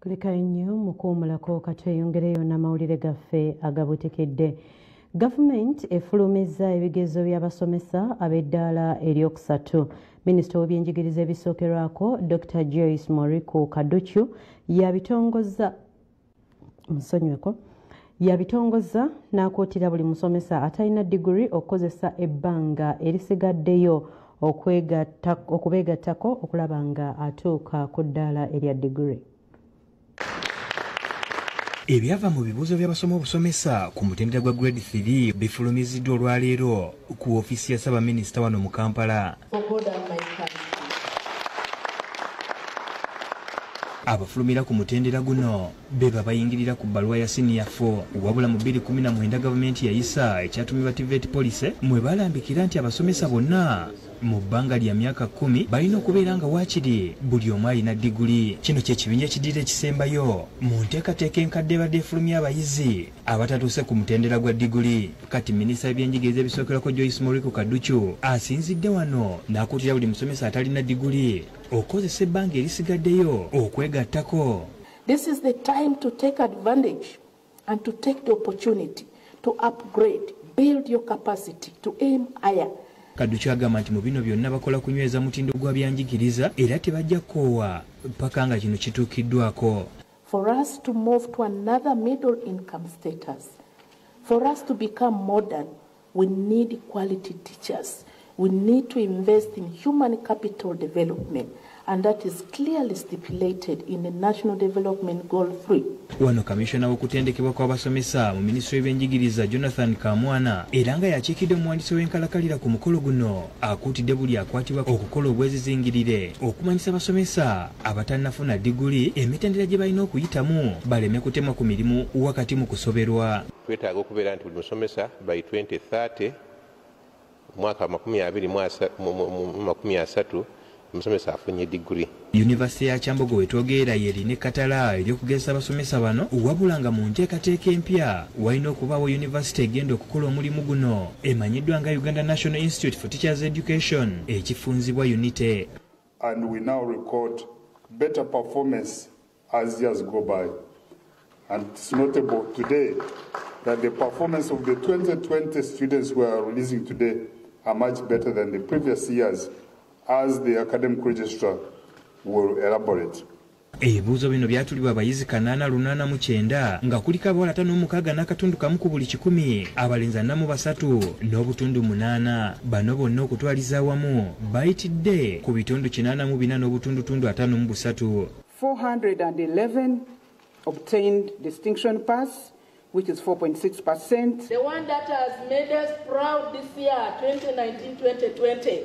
Kulekayo nnyo mukuwumulako, katweyongereyo n'amawulire gaffe agabutikidde. Gavumenti efulumizza ebigezo by'abasomesa ab'eddaala eryokusatu. Minisita w'ebyenjigiriza ebisookerwako Dr Joyce Moriku Kaducu yabitongozza, nsonyiweko, yabitongozza n'akuutira buli musomesa atalina diguri okukozesa ebbanga erisigaddeyo okubeegattako okulaba nga atuuka ku ddaala erya diguri. Ebyava mu bibuuzo by'abasoma obusomesa ku mutendera gwa grade 3 bifulumiziddwa olwaleero ku ofiisi ya Ssaabaminisita wano mu Kampala. Abafulumira ku mutendera guno beba bayingirira ku bbaluwa ya senior 4. Wabula mu 2019 gavumenti yayisa ekyatumibwa TVET policy mwe balambikira nti abasomesa bonna mu bbanga lya myaka 10 balina okubeera nga waakiri buli omu alina diguli. Kino kye kibinja ekiddira ekisembayo mu nteekateeka enkadde ebadde efulumya abayizi abatatuuse ku mutendera gwa diguli. Kati minisita w'ebyenjigiriza ebisookerwako Joyce Moriku Kaducu asinzidde wano n'akuutira buli musomesa atalina diguli okukozesa ebbanga erisigaddeyo okwegattako. This is the time to take advantage and to take the opportunity to upgrade, build your capacity, to aim higher. Kaducu agamba nti mu bino byonna bakola kunyweza mutindo gwa byanjigiriza era tebajja kukoowa paka nga kino kituukiddwako. For us to move to another middle income status, for us to become modern, we need quality teachers. We need to invest in human capital development, and that is clearly stipulated in the National Development Goal 3. Wano kamishona w'okutendekebwa kw'abasomesa mu minisitule y'ebyenjigiriza Jonathan Kamwana era nga yakiikidde omuwandiisi w'enkalakalira ku mukolo guno akuutidde buli akwatibwa okukola obwezizingirire okumanyisa abasomesa abatannafuna diguli emitendera gye balina okuyitamu baleme kutemwa ku mirimu wakati mu kusoberwa. Twetaaga okubeera nti buli musomesa by 2030 mwaka 2030 omusomesa afunye diguri. Yunivasite ya Kyambogo wetwogerera yerina ekkatala ery'okugezesa abasomesa bano, wabula nga mu nteekateeka empya walina okubaawo yunivasite egenda okukola omulimu guno emanyiddwa nga Uganda National Institute for Teachers Education ekifunzibwa UNITE. And we now record better performance as years go by. And it's notable today that the performance of the 2020 students we are releasing today are much better than the previous years, as the academic registrar will elaborate. Ebibuuzo bino byatulibwa abayizi 889 nga kuliko abawala 56.1 ku buli 100, abalenzi 43.8. Bano bonna okutwaliza awamu bayitidde ku bitundu 84.53. 411 obtained distinction pass, which is 4.6%. The one that has made us proud this year, 2019-2020,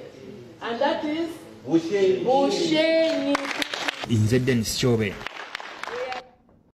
and that is Bushenyi. Nze Dennis Kyobe.